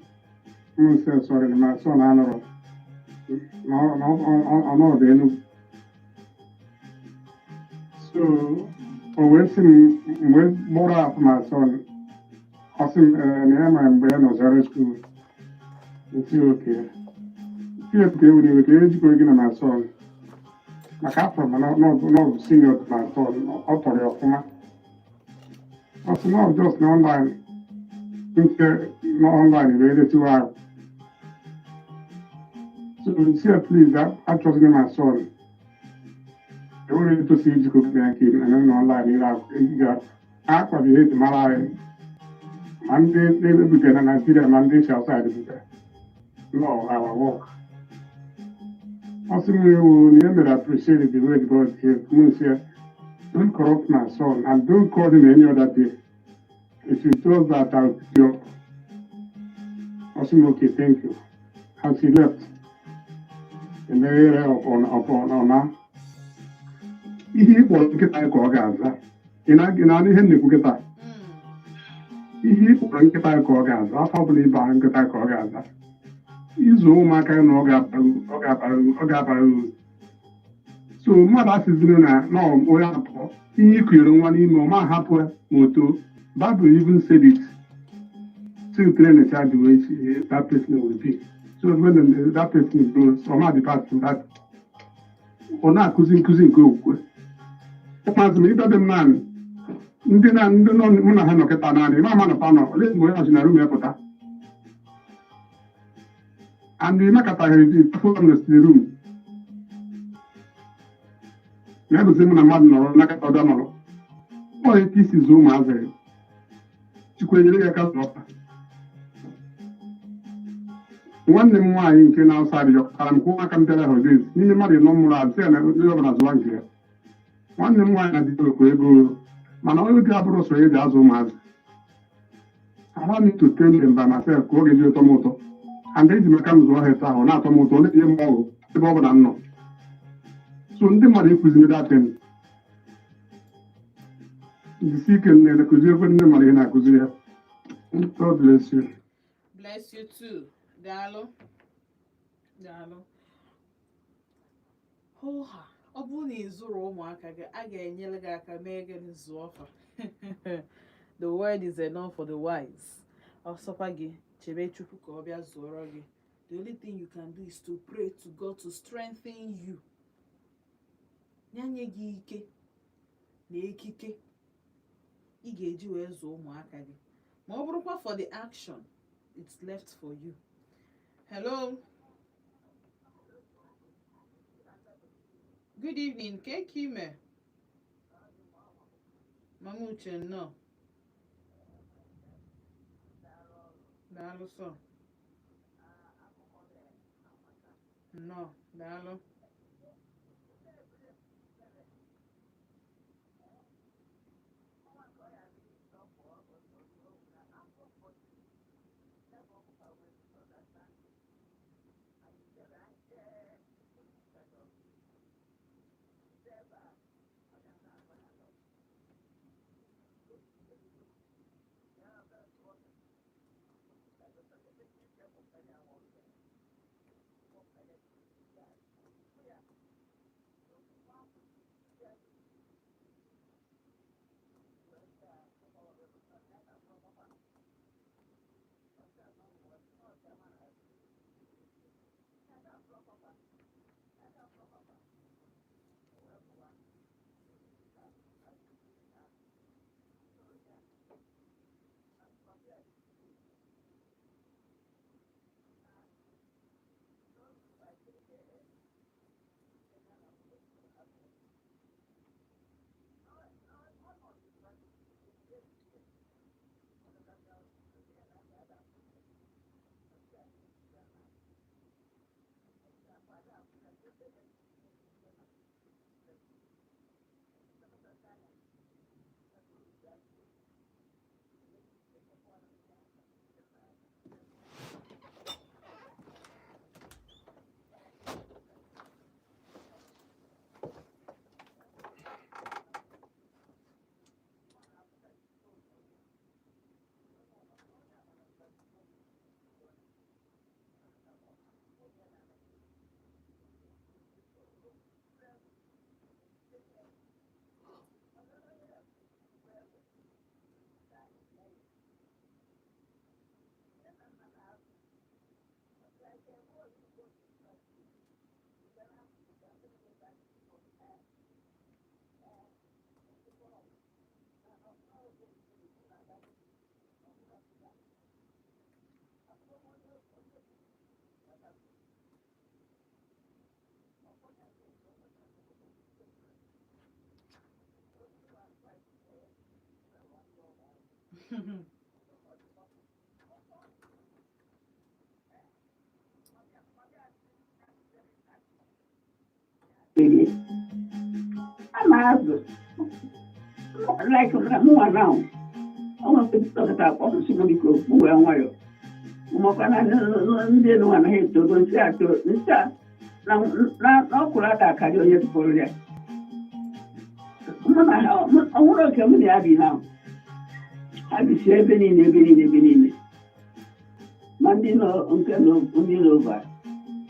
M sị, "Sorry, my son anọrọ ọnọdụ Enugu." So o wee sị m, m wee kpọrọ afọ my son. Ọ sị m na ya mara mgbe ya nọ zara school. Nsi oke sie ka e were iwe ka e jikọrọ gị na my son, maka afọ ma na ọ bụ senior to my son. Ọ tọrọ ya ọfụma. Ọ sị na ọ just na online nke na online wee retiwa ahụ. So nsi ya, "Please, achọzina my son. Enwere etosi ijikọ gị na nke na online ire ga akwa bụ ihe eji mara anyị, ma ndị ebutere na Nigeria, ma ndị si outside butere no our work." Ọ sị m ewu na ya mere appreciate the way the boy behave. M sị ya, "Don't corrupt my son and don't call him any other day. If you do that, I'll pick you up." Ọ sị m, "Okay, thank you." As he left, emeghere ọna ihe ị kpọrọ nkịta ka ọ ga-aza. Ị na-anụ ihe m na-ekwu kịta? Mm. Ihe ị kpọrọ nkịta ka ọ ga-aza. Afọ ọbụla ịba nkịta ka ọ ga-aza. Ịzụ ụmụaka na ọ ga-abara uru. So mmadụ asịziri na onye apụọ ihe ị kụnyere nwa n'ime, ọ ma hapụ ya ma o too. Bible even said it, to train a child the way that person will be, so when that person grows, ọ ma depart from that. Ọ na-akụzi nkụzi nke okwukwe. Ụmụazị m, ịbịa be m naanị, ndị na ndị nọ mụ na ha nọ kịta naanị ịma ama nọta nọ olee mgbe onye ọchị na room ya pụta and ịmakọtaghịrị tupu m na room na-egosi m na mmadụ nọrọ nakọta ọbịa nọrọ. Ọ etu isi zụọ ụmụazị gị, Chukwu enyere gị aka zụọ ha. Nwanne m nwaanyị nke na-outside yọkọtara m ka ụmụaka m bịara holidays. N'ime mmadụ ịnọ mụrụ azụ ya na onye ọbụla zụwa nke ya. Nwanne m nwaanyị na di okwu ego, mana oge abụrụ sọ eji azụ ụmụazị. Allow me to train them by myself ka ọ ga-eji ụtọ m ụtọ, and eji m aka m zụọ ha etu ahụ, ọ na-atọ m ụtọ, ọ na-enye m ọgụ ebe ọ bụla m nọ. So ndị mmadụ ekuziri datin jisi ike nne na-ekụzi ekwe ndị mmadụ ihe na-akụziri ha. God bless you. Bless you too. Daalụ. Daalụ. Hụha, ọ bụrụ na ị zụrụ ụmụaka gị, a ga-enyere gị aka mee gị zụọ fa. The word is enough for the wise. Ọsọkwa gị chebe Chukwu ka ọ bịa zụọrọ gị. The only thing you can do is to pray to God to strengthen you. Ya nye gị ike na ekike ị ga-eji wee zụọ ụmụaka gị. Ma ọ bụrụkwa for the action, it's left for you. Hello. Good evening. Ke ka ime? Mama Uche, nnọọ. Daalụ sọ. Nnọọ, daalụ. A na-azụ like mụnwa now, ọ nwere dọkịta akpọsị m, biko m wee nwayọ makwa na ndị nwa anaghị etogo nsị atọ nsị a na ọkwụrụ aka akarị onye tụpụrụ ya. Mụ na ha ọhụrụ oke mụ na ya bi na ha bisi ebe niile, ebe niile, ebe niile, ma ndị nọ nke nọ, ndị n'ova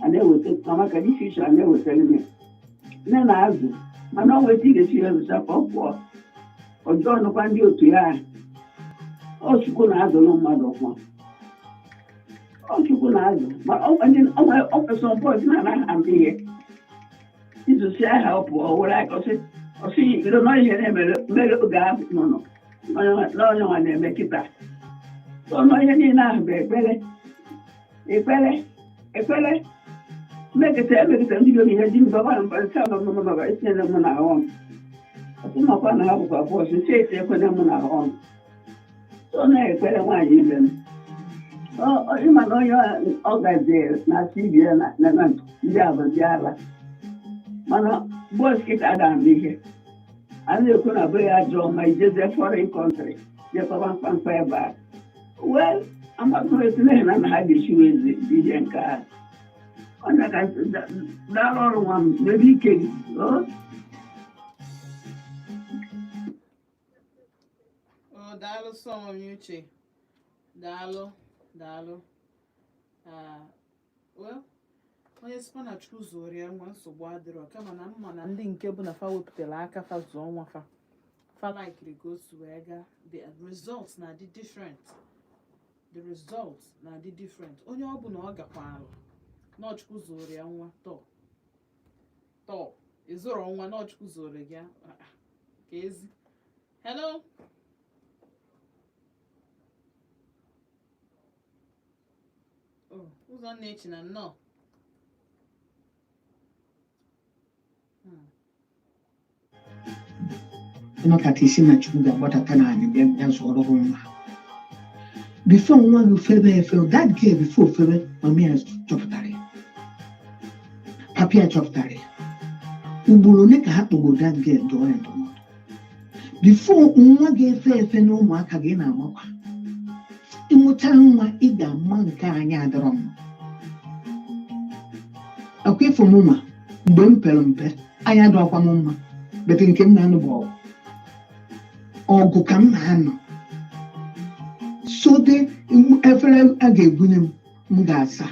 a na-eweta ma maka dị iche a na-ewetara m ya. Nne na-azụ, mana ọ nweta ị ga-esi ya zụcha ka ọ pụọ ọjọọ nụkwa ndị otu ya. Ọ Chukwu na-azụrụ mmadụ ọfụma, ọ Chukwu na-azụ. Ma ọ kwesịrị bọọdụ na-anaghị ama ihe ịzụsi aha, ọ pụọ were aka ọsị ọsị iro na ihe na-emere mere oge ahụ nọ nọ n'onye nwa na-eme kịta. Ọnụ ihe niile ahụ bụ ekpere, ekpere, ekpere. Mmekịta emekịta ndị bi ihe di mba gbara mba nsị mba etinyere m na ahụ m ọtụ makwa na ha bụkwa bọọsụ nsị eti ekwene m na ahụ m so na-ekpere. Nwaanyị ibe m, ịma na onye ọ gazie na tv na ndị a bụ ndị ala, mana bọọsụ kịta ada ama ihe a na-ekwu na be ya jụọ ma ijezie foreign country jekwaba mkpamkpa ebe a. Well, amakụrụ etu n'ihi na ha ga-esi wee zi ihe nke a. Ọ na ka daalụ ọrụ nwa m n'ebe ike gị o. Oh, daalụ sọ, Mami Uche. Daalụ, daalụ. Ah, well, onye sịkwa na Chukwu zụrụ ya nwa, nsogbu adịrọ, kama na mma na ndị nke bụ na fa wepụtara aka fa zụọ nwa fa, fa likiri ka o si wee gaa, the results na-adị different, the results na-adị different. Onye ọ bụ na ọ gakwalụ na Chukwu zụrụ ya nwa, tọ tọ ịzụrụ nwa na Chukwu zụrụ gị, ah, ah, ka ezi. Hello. Oh, ụzọ nna echi na nnọọ. Ịnọkata isi na Chukwu ga-agbadata n'anyị bịa bịa zụọrọ gị nwa. Before nwa gị febe efe, that girl, before febe, mama ya chọpụtara ya, papa ya chọpụtara ya. Ugboro ole ka ha kpọgoro that girl, dụọ ya ndụmọdụ? Before nwa ga-efe efe na ụmụaka gị na-amakwa, ịmụcha nwa, ị ga-ama nke anyị adọrọ mma. Akwa ịfụ m nwa mgbe m pere mpe, anya adọkwa m mma, bete nke m na-anụ bụ ọgụ, ọgụ ka m na-anọ sote. Efere a ga-ebunye m, m ga-asa.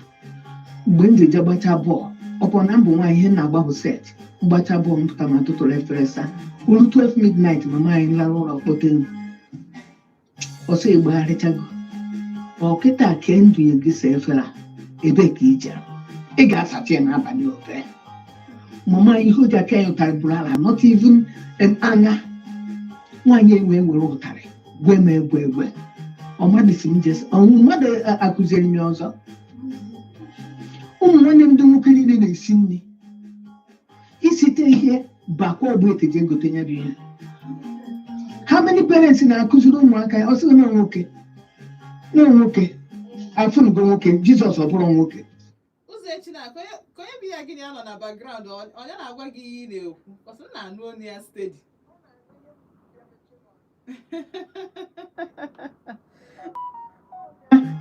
Mgbe m ji eje gbacha bọọlụ, ọpọ na mbụ nwaanyị, ihe m na-agba bụ set mgbacha bọọlụ, m pụta ma tụtụrụ efere saa. Uru 12 midnight, mama anyị lara ụlọ, kpọte m ọsọ, egbegharịchago ọkịta kee ndụnye gị sa efere a, ebee ka ị jere? Ị ga-asacha ya n'abalị ofe. Mama, ihe o ji aka ya ụtarị bụrụ ala, not even anya nwaanyị enwee were ụtarị gwe m egwe egwe. Ọmadụ si m jes ọnwụ mmadụ akụziere m ya ọzọ. Ụmụ nwanne m ndị nwoke niile na-esi nri, isite ihe bakwa ọgbụ eteji egote ya bụ ihe. How many parents na-akụziri ụmụaka ya? Ọ sịghị na nwoke na nwoke afụnugo nwoke Jizọs, ọ bụrụ nwoke. Ụzọ echi na ka onye bụ Baby ya, gịnị ya nọ na background? Onye na-agwa gị ihe ị na-ekwu? Kọsị m na-anụ olu ya steady.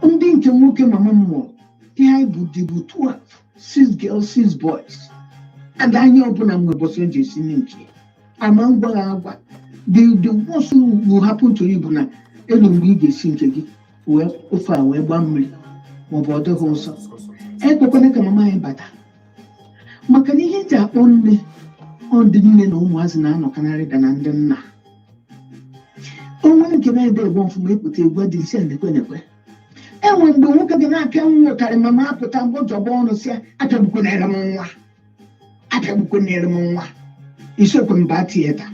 Ndị nke nwoke mama m mụrụ, ihe anyị bụ dịbụ 12, 6 girls, 6 boys. Ada anya ọbụla nwe ụbọchị eji esi nri nke ya. Ama ngwa ha agwa, the worst will happen to you bụ na elu mgbe ị ga-esi nke gị wee ofe a wee gbaa mmiri, maọbụ ọ dịghị ụsọ. Ekwekwana ka mama anyị bata, maka na ihe eji akpọ nne, ọ ndị nne na ụmụazị na-anọkarị da na ndị nna. O nwere nke na-ede egbe ọfụma, epụta egwu dị isi nekwe nekwe. Enwe mgbe nwoke gị na-apịa nwa ụtarị, mama apụta mgbe jọba ọnụ si ya, "Apịagbukwenere m nwa, apịagbukwenere m nwa." Isiokwu mba theatre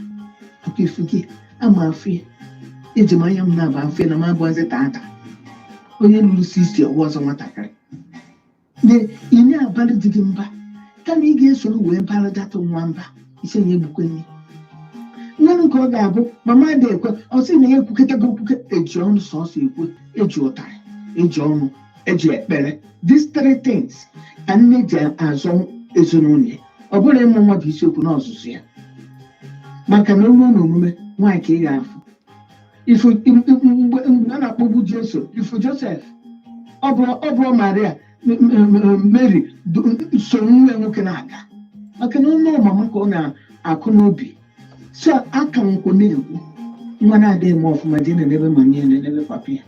ọkụ ifu gị ama afọ ya, eji m anya m na-aba afọ ya na m abụghịzi tata onye lụrụ 60 ọwa ọzọ nwatakịrị na ị na-abalị di gị mba, kama ị ga-esoro wee bara data nwa mba isi onye egbukwenye nwanụ nke ọ ga-abụ mama dị ekwe. Ọ sị na ya ekwuketago okwuke, eji ọnụ sọsọ ekwe, eji ụtarị, eji ọnụ, eji ekpere. These three things ka nne ji azọ ezinụlọ ya. Ọ bụrụ ịmụ nwa bụ isiokwu na ọzụzụ ya, maka na olu na omume nwaanyị ka ị ga-afụ ifu mgbe a na-akpọgbu Jesu, ifu Josef, ọ bụrụ Maria, Mary so nwa ya nwoke na-aga, maka na ụlọ mama ka ọ na-akụ n'obi. So aka nkwụ na-ekwu nwa na-adịghị eme ọfụma dị na n'ebe mama ya, n'ebe papa ya,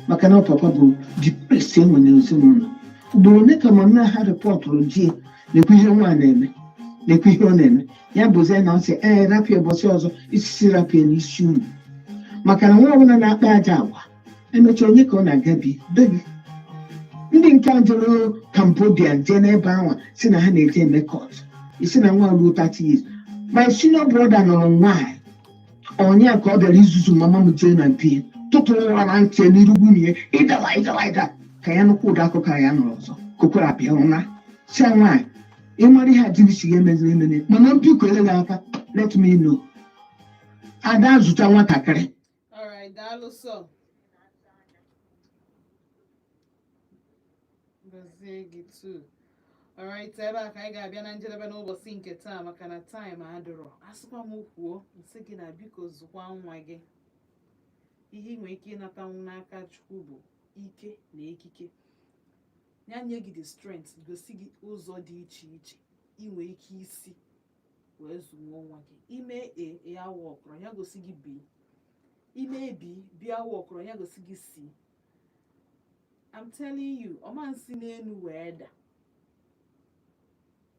maka na papa bụ the priest enwe n'ezinụlọ. Ugboro ole ka mama ha reportụrụ ji na-ekwu ihe nwa na-eme, na-ekwu ihe ọ na-eme ya, bụzie na ọ sị ee, rapịa ụbọchị ọzọ isisi rapịa n'isi unu, maka na nwa ọbụla na-akpa aja agwa emechaa, onye ka ọ na-agabi be gị? Ndị nke a jere Cambodia, jee n'ebe ahụ, si na ha na-eje eme court, isi na nwa ruo 30 years. My senior brother nọrọ nwaanyị onye ka ọ bịara izuzu mama m jee na bie tụtụrụ ụra na ntị n'iru nwunye, ịdawa ịdawa ịda ka ya nụkwa ụda akụkọ ya nụrụ ọzọ kokwara abịa ụna si ya, "Nwaanyị, ịmara ihe adịghị si ga-emeziri emene, mana mbikọ eleghị aka, let me know." Ada zụta nwatakịrị. Alright, daalụ sọ. Gọzie gị too. Alright, ebe a ka anyị ga-abịa na njedebe n'ụbọchị nke taa, maka na time adịrọ. Asịkwa m kwuo, nsị gị na biko zụkwa nwa gị. Ihe ị nwere ike ịnatanwu n'aka Chukwu bụ ike na ekike. Ya nye gị the strength, gosi gị ụzọ dị iche iche ị nwere ike isi wee zụnwuo nwa gị. Ime A, ya wọkụrụ, ya gosi gị B. Ime B, B awọkụrụ, ya gosi gị C. I'm telling you, ọma nsi n'elu wee da.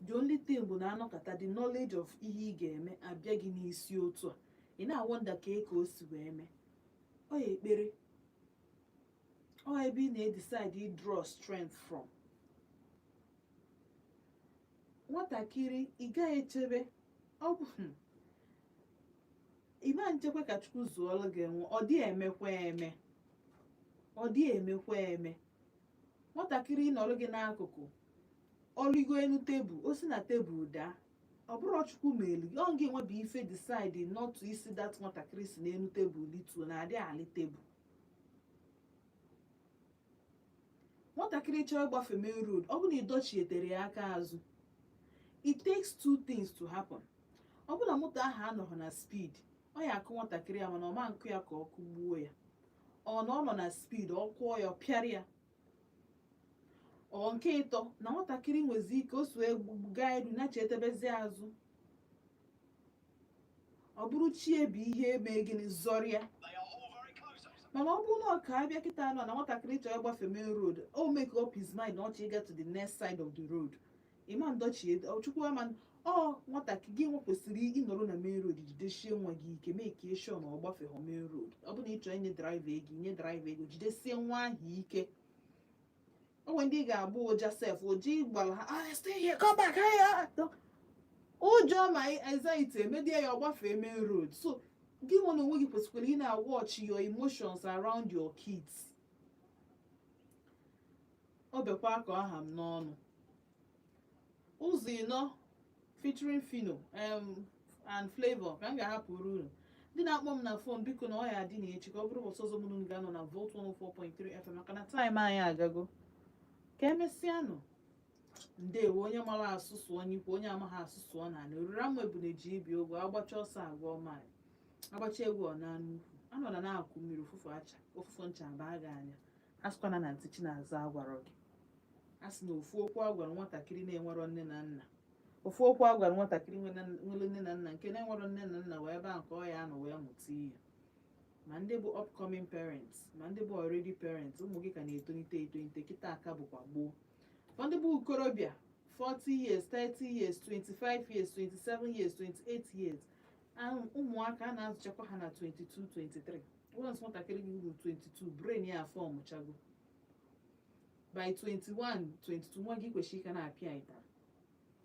The only thing bụ na anọkọta, the knowledge of ihe ị ga-eme abịa gị n'isi otu a, ị na-awonder ka o si wee mee. Ọ ya ekpere, ọ ebe ị na-edecide draw strength from. Nwatakịrị ị gaghị echebe ọ bụ ịma nchekwa ka Chukwu zụọlụ gị nwa. Ọ dị emekwa eme, ọ dị emekwa eme. Nwatakịrị nọrọ gị n'akụkụ, ọrịgo elu tebụl, o si na tebụl daa, ọ bụrụ Chukwu melu gị, ọ gị nwa bụ ife decide not to isi that nwatakịrị si n'elu tebụl lituo na adị alị tebụl. Nwatakịrị chọọ ịgbafe main road, ọ bụ na ịdọchietere ya aka azụ, it takes two things to happen. Ọ bụ na moto ahụ anọghị na speed, ọ ya akụ nwatakịrị ya, mana ọ ma nkụ ya ka ọ kụgbuo ya. Ọ na ọ nọ na speed, ọ kụọ ya, ọ pịara ya. Ọ nke ịtọ na nwatakịrị nwezi ike o so gaa elu na chetebezi azụ, ọ bụrụ chie bụ ihe eme gịnị zọrịa. Mana ọ bụrụ na ọ ka abịa kịta nọ na nwatakịrị chọrọ ịgbafe main road, o make up his mind na ọ chọ ịga to the next side of the road, ịma ndọchie Chukwu ama. Ọ nwatakịrị gị nwa kwesịrị ịnọrọ na main road, jidesie nwa gị ike, make sure na ọ gbafeghọ main road. Ọ bụ na ị chọrọ inye driver ego, inye driver ego, jidesie nwa ahụ ike. O nwere ndị ị ga-agba ụja sef, ụja ịgbara ha, "Ah, stay here, come back hey, ah." Ụjọ ma anxiety emedie ya, ọ gbafee main road. So gị nwa na onwe gị kwesịkwara ị na-watch your emotions around your kids. Ọ bekwa ka aha m n'ọnụ ụzọ ịnọ featuring Phyno and Flavour ka m ga-ahapụrụ unu. Ndị na-akpọ m na phone, biko, na ọ ya adị na echi, ka ọ bụrụ ụbọchị ọzọ mụ na unu ga-anọ na Volt 104.3 FM, maka na time anyị agago. Ka emesịanụ. Ndewo. Onye mara asụ sụọ n'ikwu, onye amaghị asụ sụọ n'ala. Oriri ama ebune ji ibi ogwe agbacha ọsọ agụọ maịlụ, agbacha egwu ọ na nnukwu anọ na na-akụ mmiri ụfụfụ acha ụfụfụ ncha baa gị anya. Asịkwana na ntị Chinazụ agwarọ gị. A sị na ofu okwu a gwara nwatakịrị na-enwerọ nne na nna, ofu okwu a gwara nwatakịrị nwere nne na nna nke na-enwerọ nne na nna, wee ebe a nke ọ ya anọ wee mụta ihe. Ma ndị bụ upcoming parents, ma ndị bụ already parents, ụmụ gị ka na-etolite etolite kịta aka bụkwa gboo. Ụfọdụ bụ okorobịa 40 years, 30 years, 25 years, 27 years, 28 years. Ụmụaka a na-azụchakwa ha na 22, 23. Once nwatakịrị gị ruru 22, brain ya afọ ọmụchago. By 21, 22, nwa gị kwesịrị ka na-apịa ịtarị.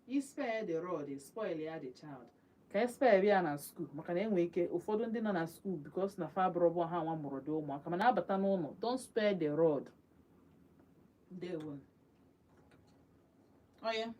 I spare the rod, spoil ya the child. Ka e spare ya na school, maka na enwe ike ụfọdụ ndị nọ na school because na fa bụrụbụ ha nwa mụrụ dị ụmụaka, mana abata n'ụlọ, don't spare the rod. Ndewo. Oya.